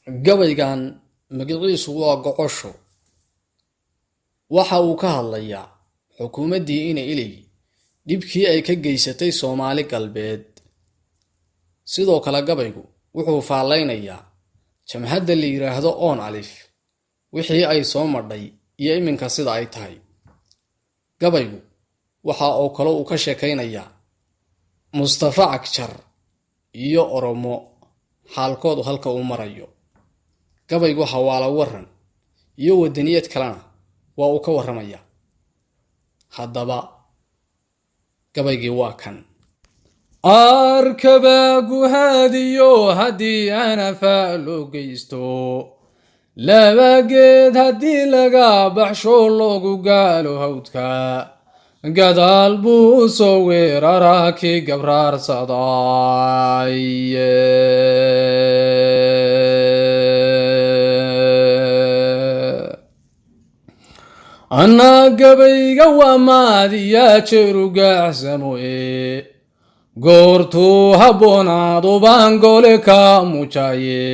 Gabaygan magaciisu waa Gocosho. Waxa uu ka hadlayaa xukuumaddii Ina Iley dhibkii ay ka geysatay Soomaali Galbeed. Sidoo kale gabaygu wuxuu faallaynayaa jamhadda la yidhaahdo ONLF, wixii ay soo madhay iyo iminka sida ay tahay. Gabaygu waxa oo kale uu ka sheekaynayaa Mustafa Cagjar iyo Oromo xaalkoodu halka uu marayo. Gabaygu hawaalo waran iyo wadaniyad kalena waa uu ka warramayaa. Haddaba gabaygii waa kan. Arkaba guhaadiyo haddii anafa loo geysto, laba geed haddii laga baxsho loogu gaalo hawdka, gadaal buu soo weeraraa kii gabraarsaday. Annaa gabayga waa maadiyaa jeeru gaaxsamo e goortuu habboonaadu baan gole ka mujaye,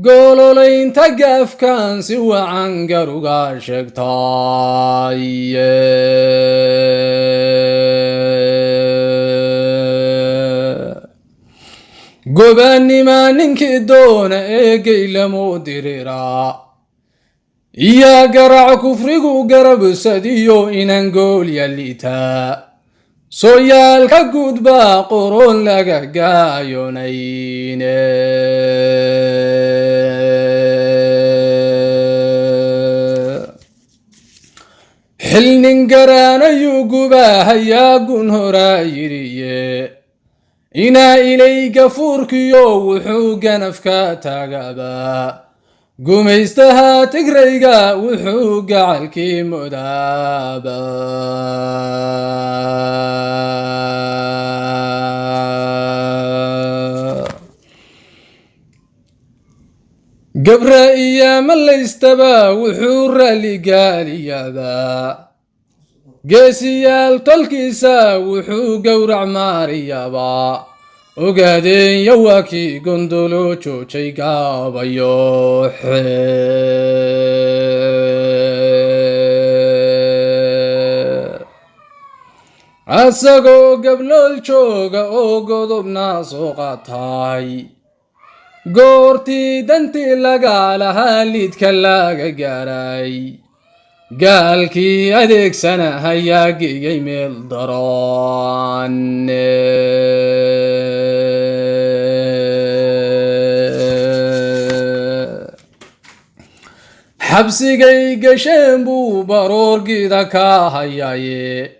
goololaynta gaafkan si wacan garuga sheegtay. Gobaannima ninkii doona ee geylamu diriraa iyo garac kufrigu garabsadiyo inan goolya liitaa, sooyaalka guud baa qoron laga gaayonayne. Xilnin garaanayuu gubaahayaa gun horaa yidhiye, inaa ilay gafuurkiyo wuxuu ganafka taagabaa, gumaystaha Tigrayga wuxuu gacalkii mudaaba. Gabra iyo malaystaba wuxuu raalligaaliyaabaa, geesiyaal tolkiisa wuxuu gowrac maariyaabaa, ogaadeen waa kii gondolo joojay gaabayo. Asagoo gablool jooga oo godobna soo qaatay, goortii dantii laga lahaa liidka laga gaaray, gaalkii adeegsana hayaa geeyay meel daran. Xabsigay gasheen buu baroorgida ka hayaye,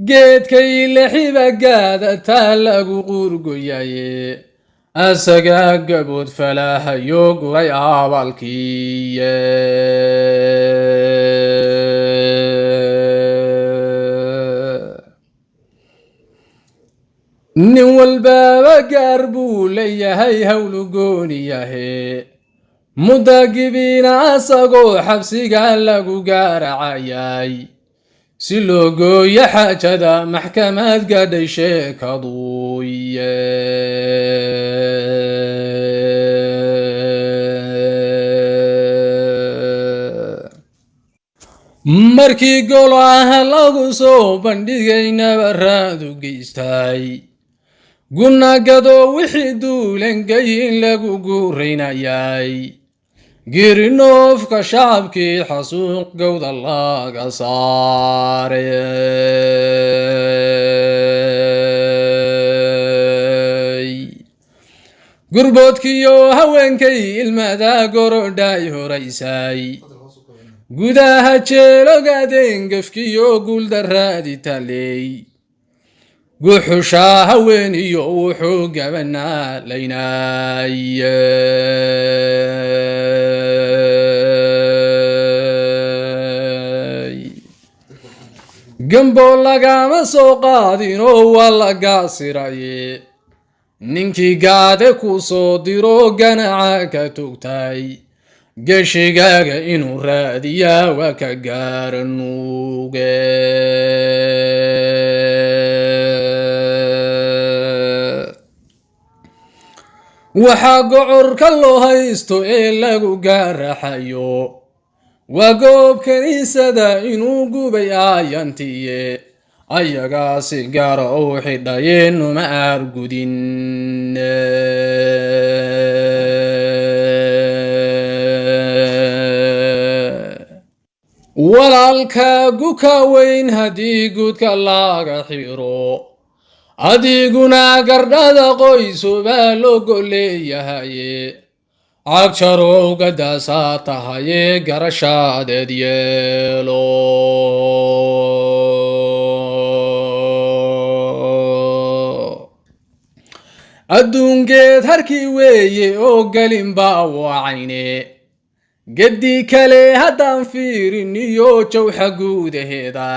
geedkay lexiba gaadataa lagu quurgoyaye, asagaa gabood falaahayo guray abaalkiiye. Nin walbaaba gaar buu leeyahay howlu gooniyahe, muddagibiina asagoo xabsiga lagu gaaracayay, si loo gooyo xaajada maxkamad gaadhay sheekaduye. Markii golaha lagu soo bandhigay nabaraadu geystay, gunagado wixii duulangayin lagu guuraynayay, girinoofka shacabkii xasuuq gowda laga saaray, gurboodkiyo haweenkay ilmada gorodhay horaysay, gudaha jeelogaadeen gefkiyo guuldaraadi taley, guxushaa haweeniyo wuxuu gabanaa laynaaye. Gambo lagama soo qaadinoo waa laga siraye, ninkii gaade ku soo diro ganaca ka tugtay, geshigaaga inuu raadiyaa waa ka gaaranuuge. Waxaa gocorka loo haysto ee lagu gaaraxayo waa goob kiniisada inuu gubay aayantiye, ayagaa si gaara u xidhayeenuma aargudin. Walaalkaagu ka weyn haddii guudka laga xiro, adiguna gardhada qoysubaa loo leeyahaye, cagjarowga daasaa tahaye, garashaadeed yeelo. Adduungeed harkii weeye oo gelinbaa wacayne, geddi kale haddaan fiirin iyo jawxa guudaheeda,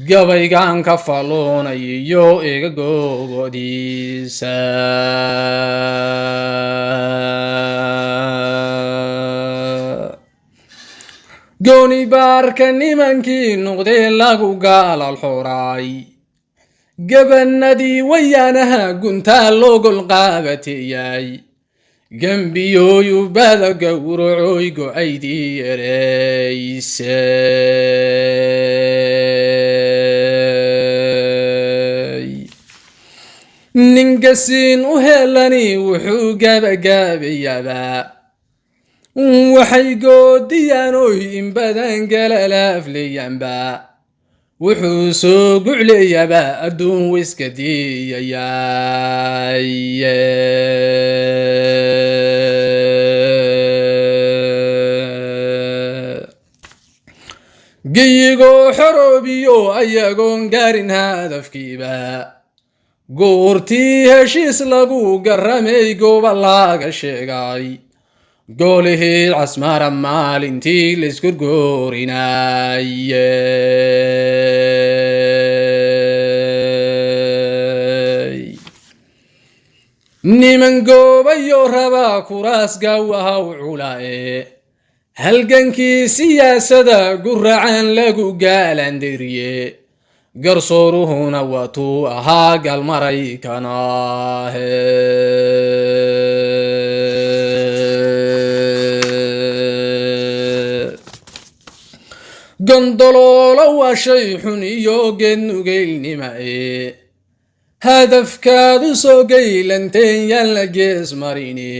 gabaygan ka falloonay iyo iga goobodiisa. Gooni baarka nimankii noqdee lagu gaalal xoraay, gabanadii wayaanaha guntaa loogol qaabatiyay, gembiyooyu bada gowracoy go-aydii yereysay. Ninkasiin u helani wuxuu gabagaabayaabaa, waxay goodiyaan oy in badan galalaafleeyaanba, wuxuu soo gucleeyabaa adduun wiska diiyayaay. Geyigoo xoroobiyo ayagoon gaarin hadafkiiba, goortii heshiis lagu garamay gooba laga sheegay, goolihii Casmara maalintii laysgorgoorinayey, niman goobayo rabaa kuraas gaawahaw culaae, halgankii siyaasada guracan lagu gaalandiriye, garsooruhuna waatuu ahaa galmaraykanaahe. Gondoloolo waa shay xun iyo geed nugeylnima e, hadafkaadu soo geylanteen yaan la gees marini,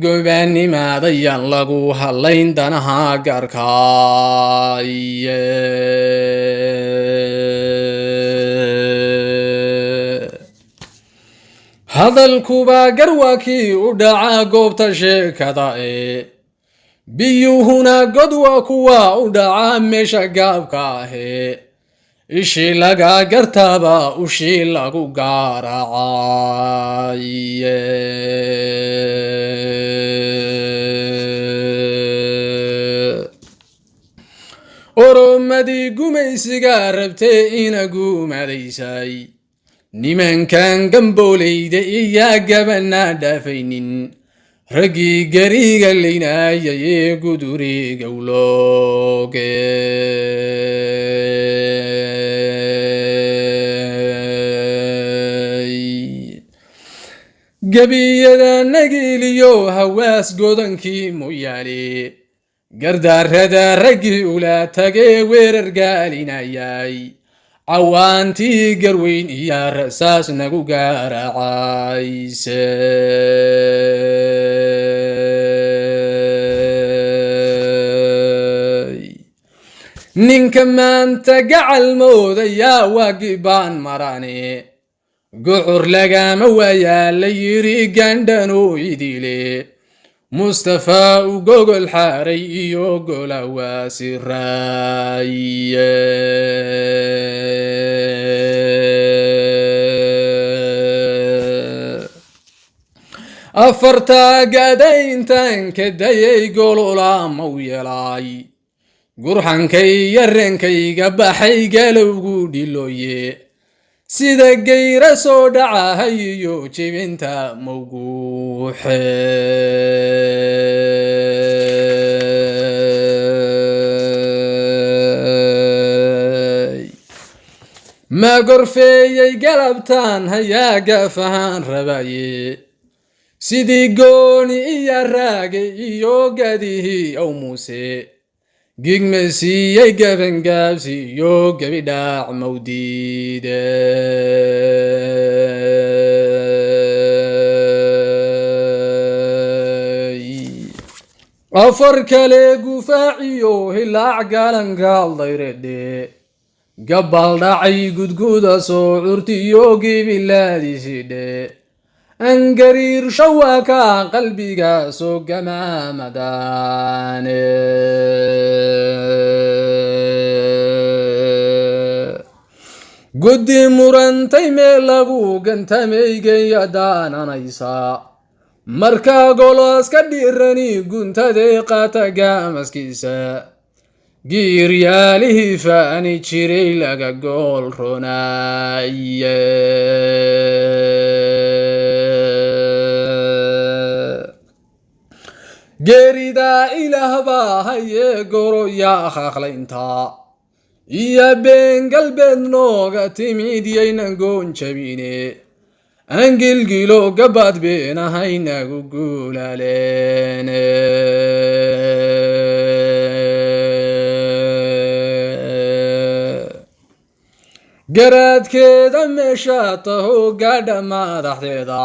gobaanimaadayaan lagu hadlayn danaha gaarkaaye. Hadalkubaa garwaakii u dhacaa goobta sheekada e, biyuhuna god waa kuwa u dhacaa meesha gaabka ahe, ishii laga gartaaba ushii lagu gaaracaye. Oromadii gumaysiga rabtee ina guumadaysay, nimankan gambooleyda iyaa gabanaa dhaafaynin, raggii gariga leynayayee guduriga wlooge. Gebiyada nagiiliyo hawaas godankii mooyaane, gardaarada raggii ula tagee weerar gaalinayay, cawaantii garweyn iyo rasaas nagu gaaracayse. Ninka maanta gacal moodayaa waa gibaan marane, gocor lagama waayaa la yiri gandhanoo idile, Mustafaa u gogol xaaray iyo gola waasiraaye. Afartaa gadayntan ka dayay gololaamau yeelay, gurxankay yareenkayga baxay galowgu dhilooye, sida geyra soo dhacahay iyo jibinta mawguuxe. Ma gorfeeyey galabtaan hayaa gaaf ahaan rabaye, Sidii gooni iyo raage iyo gadihii ow Muuse gigma siiyey gabangaabsi iyo gebidhaac mawdiide. Afar kale gufaaciyo hilaac galangaal dayredhe gabal dhacay gudguda soo curtiyo gibilaadiisidhe angariir shawaaka qalbiga soo gamaamadaane. Guddi murantay meel lagu gantamaygeya daananaysa markaa goloska dhiirani guntadee qaata gaamaskiisa giiryaalihii faani jiray laga gool ronaaye. Geeridaa ilaah baa haye goroyaa khaqlaynta iyo been galbeed nooga timid yaynan goon jabine angilgilo gabaad beenahaynagu guulaaleene. Garaadkeeda meesha taho gaadha madaxdeeda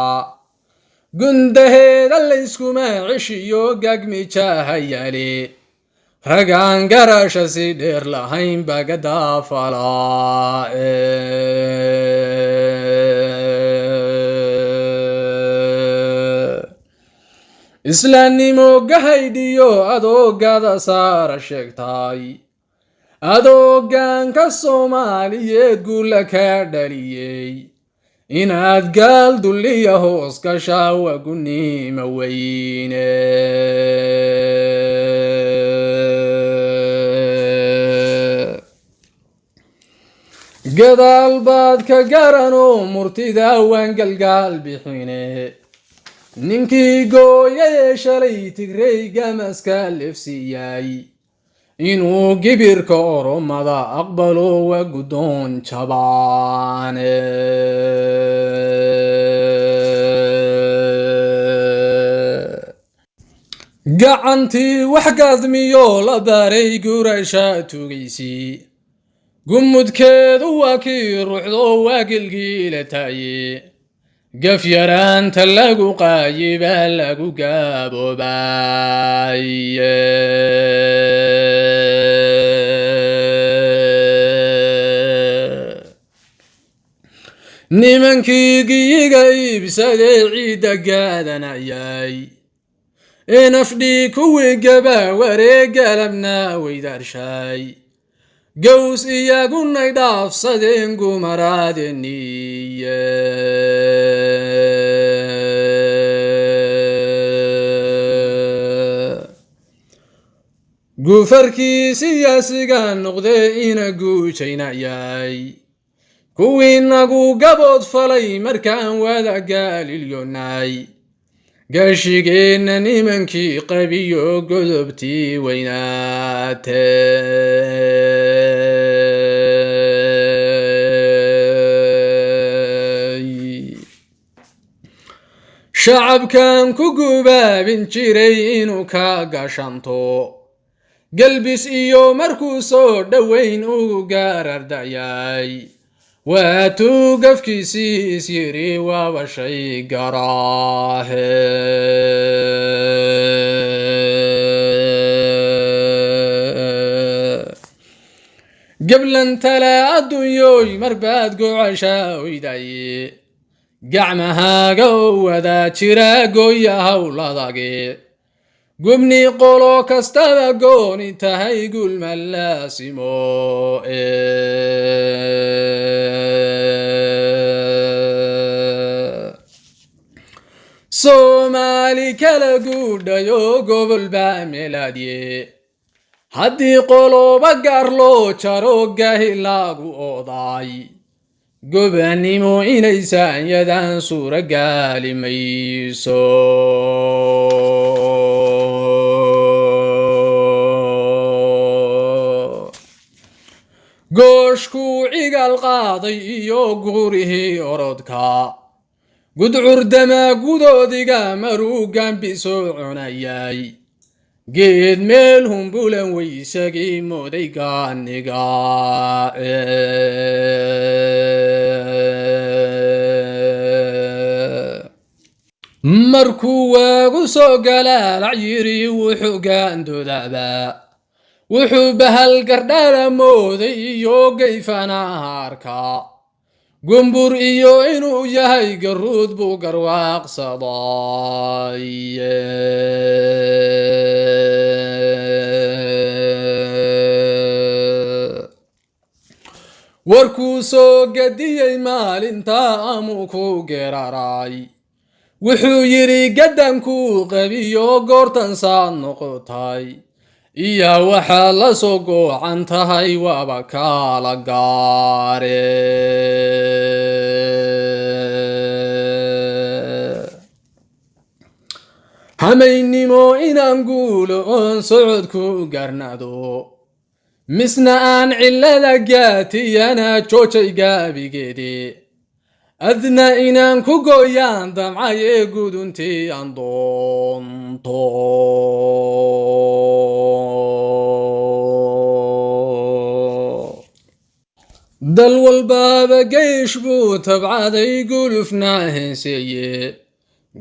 gundaheeda layskuma ceshiyo gagmijahayaale ragaan garasha si dheer lahayn bagadaafalaa. Islaamnimo gahaydhiyo adoogada saara sheegtay adoogaanka Soomaaliyeed guula kaa dhaliyey inaad gaal dulliya hoos gashaa waa gunnima weyne. Gadaal baad ka garanoo murtida waan galgaal bixine ninkii gooyayee shalay Tigrey gamaska lefsiiyay inuu gibirka Oromada aqbalo waa guddoon jabaane. Gacantii wax gaadmiyo la baray gurasha tugaysii gumudkeedu waa kii ruuxdo waa gilgiila taaye gaf yaraanta lagu qaayibaa lagu gaaboobaye. Nimankii giyiga iibsadee ciidda gaadanayay enafdhii kuwii gaba wareegalabna weydaarshay gaws iyagunay dhaafsadeen gumaraadeniye. Gufarkii siyaasiga noqdee ina guujaynayay kuwii nagu gabood falay markaan wada gaalilyoonay gashigeenna nimankii qabiyo godobtii weynaate. Shacabkan ku gubaabin jiray inuu ka gashanto galbis iyo markuu soo dhoweyn ugu gaarardayay waatuu gafkiisii is yiri waaba shay garaahe. Gablantala adduunyooy marbaad gocashaa oydaye gacmahaaga oo wadaa jira gooya howladage gubni qolo kastaba gooni tahay gulmalaasimo. Soomaali kala guudhayo gobol baa meelaadye haddii qoloba gaar loo jaro gahi lagu oodaay gobanimo inaysan yadan suuragaali mayso. Gooshkuu cigaal qaaday iyo guurihii orodka Gudcurdamaa gudoodiga maruu gambi soo cunayay, geed meel humbulan weysagii mooday gaaniga. Markuu waagu soo galaalac yiri wuxuu gaandoodabaa, wuxuu bahal gardhala mooday iyo gayfanahaarka, gumbur iyo inuu yahay garuud buu garwaaqsaday. Warkuu soo gadiyey maalintaa amuu ku geeraray, wuxuu yidhi gaddankuu qabiyo goortan saad noqotay iyo waxaad la soo goocan tahay waaba kala gaare. Hamaynimo inaan guulo oon socodku garnado, misna aan cillada gaatiyana joojay gaabigeedii, adna inaan ku gooyaan damcaye guduntii aan doonto. Dal walbaaba geysh buu tabcaday gulufna heenseeye,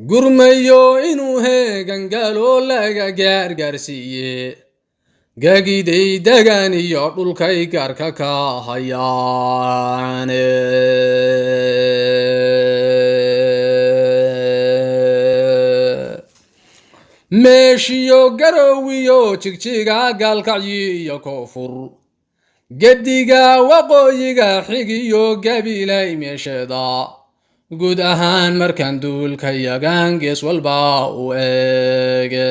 gurmayo inuu heegan galo laga gaargaarsiiye, gagiday degan iyo dhulkay gaarka ka hayaane. Meeshiyo garowiyo jigjiga gaalkacyi iyo koonfur, gediga waqooyiga xigiyo gabilay meesheeda, guud ahaan markaan duulka yagaan gees walba u eege.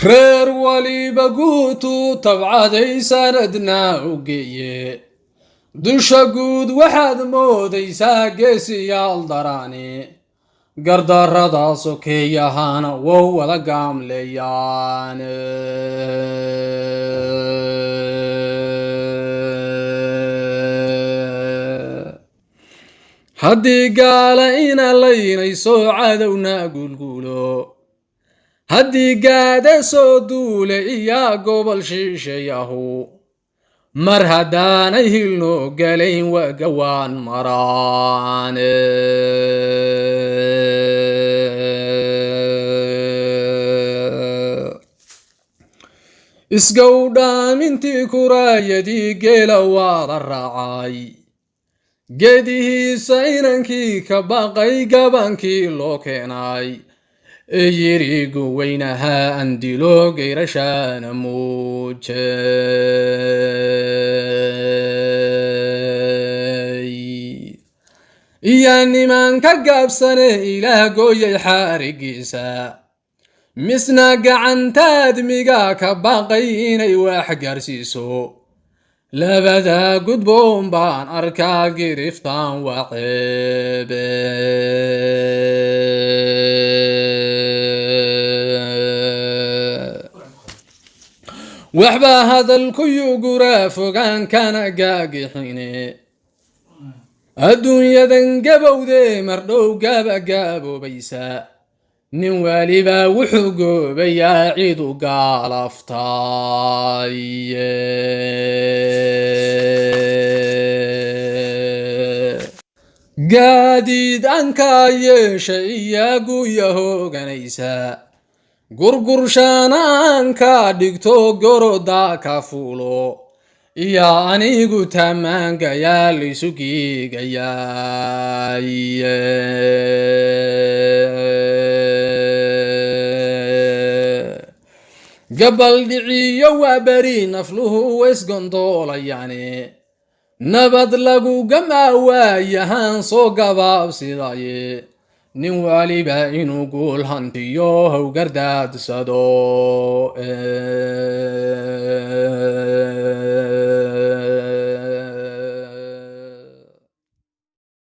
Reer waliba guutuu tabcaday sanadna u geeye, dusha guud waxaad moodaysaa geesiyaal daraani, gardarrada sokeeyahana wow wada gaamleeyaan. Haddii gaala ina laynayso cadowna guulguulo, haddii gaada soo duule iya gobol shisheeyahu, mar haddaanay hilno galayn wagawaan maraane. Isgowdhaamintii kuraayadii geela waada raacay, geedihiisa inankii ka baqay gabankii loo keenay, ee yiri guweynaha andilo geyrashaana muujay, iyo niman ka gaabsane ilaah gooyay xaarigiisa, misna gacantaadmiga ka baqay inay wax gaarsiiso, labada gudboon baan arkaa giriftaan waa ceebe. Waxbaa hadalkuyu guraa fogaan kana gaagixine, adduunyadan gabowdee mardhow gabagaboobaysa, nin waliba wuxuu goobayaa cidu gaalaftay. Gaadiid ankaa yeesha iya guya hooganaysa, gurgurshaana aan ka dhigto goroda ka fuulo, iyo anigu tamaangayaa laysu giigayaa. Gabal dhiciyo waa beri nafluhu waysgondoolayaane, nabad lagu gamaa waayahaan soo gabaabsidaye, nin waliba inuu guul hantiyo howgardaadsado.